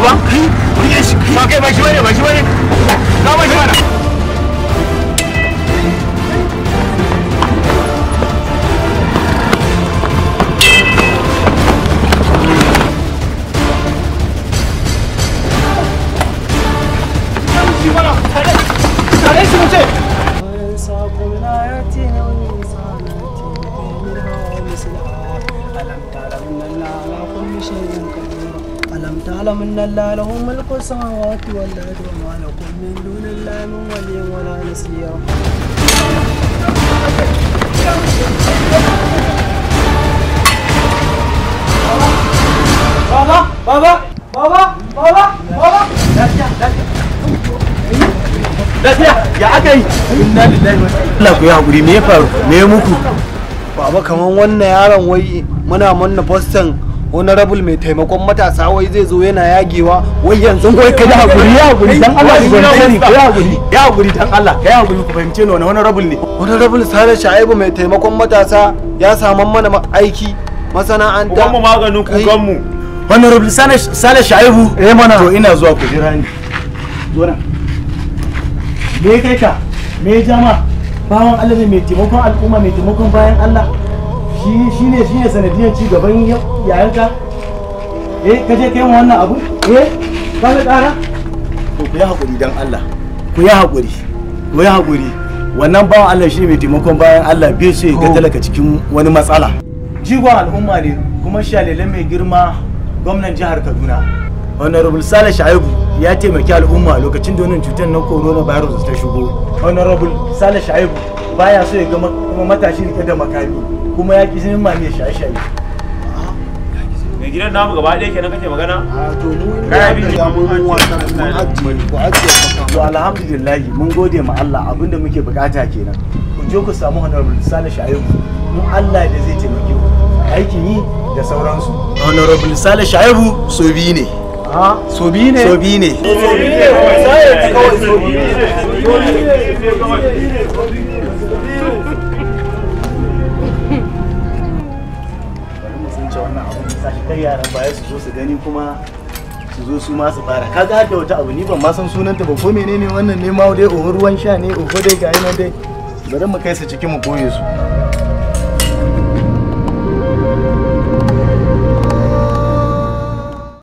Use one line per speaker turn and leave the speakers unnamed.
ba? Ba kai ba shi bane, ba shi bane. Ka ba shi bane.
تعلم أن الله له ملك السماوات والأرض وما لكم من دون الله من ولي ولا نصير.
بابا بابا بابا بابا بابا
lafiya ya aka yi? Inna lillahi wa inna Allah. Ku yi hakuri, me ya faru? Me ya muku?
Baba kaman wannan yaron wai muna manna postan honorable mai taimakon matasa wai zai zo yana yagewa wai yanzu wai
ka hakuri, ya hakuri dan Allah, ku fahimce ni, ka hakuri, ya hakuri dan Allah, ka hakuri ku fahimce ni, wani honorable ne?
Honorable Sale Shaibu mai taimakon matasa ya samu mana aiki masana'anta.
Ku maganin kukan mu.
Honorable Sale Shaibu, eh mana to ina zuwa, ku jira ni. Zo nan. Me kai ka? Me jama? Bawan Allah ne mai taimakon al'umma, mai taimakon bayan Allah. Shi ne sanadiyar ci gaban yayanka. Eh ka je kai wannan abu? Eh ka ga ƙara? To ku yi hakuri dan Allah. Ku yi hakuri. Ku yi hakuri. Wannan bawan Allah shi ne mai taimakon bayan Allah, bai so ya ga talaka cikin wani matsala. Jigon al'umma ne kuma shalele mai girma gwamnan jihar Kaduna. Honorable Sale Shaibu ya taimaki al'umma lokacin da wannan cutar na coronavirus ta shigo. Honorable Sale Shaibu baya so ya ga matashi rike da makami, kuma ya ki jinin mami shaye-shaye.
Mai gidan namu gaba ɗaya kenan kake magana?
A to mu inda mun wasa mun ajiye ku ajiye.
To alhamdulillah mun gode ma Allah, abinda muke bukata kenan. Ku je ku samu Honorable Sale Shaibu, mun Allah da zai taimake ku. Aikin yi da sauransu. Honorable Sale Shaibu so biyu ne.
So biyu ne?
So biyu ne.
So biyu ne. Kawai so biyu ne.
Bari mu tsince wannan abu mu sashi kai yaran baya su zo su gani kuma su zo su ma su fara. Kaga har da wata abu ni ban ma san sunanta ba ko menene wannan ne ma dai, oho ruwan sha ne, oho dai ga nan dai. Bari mu kai su cikin mu koye su.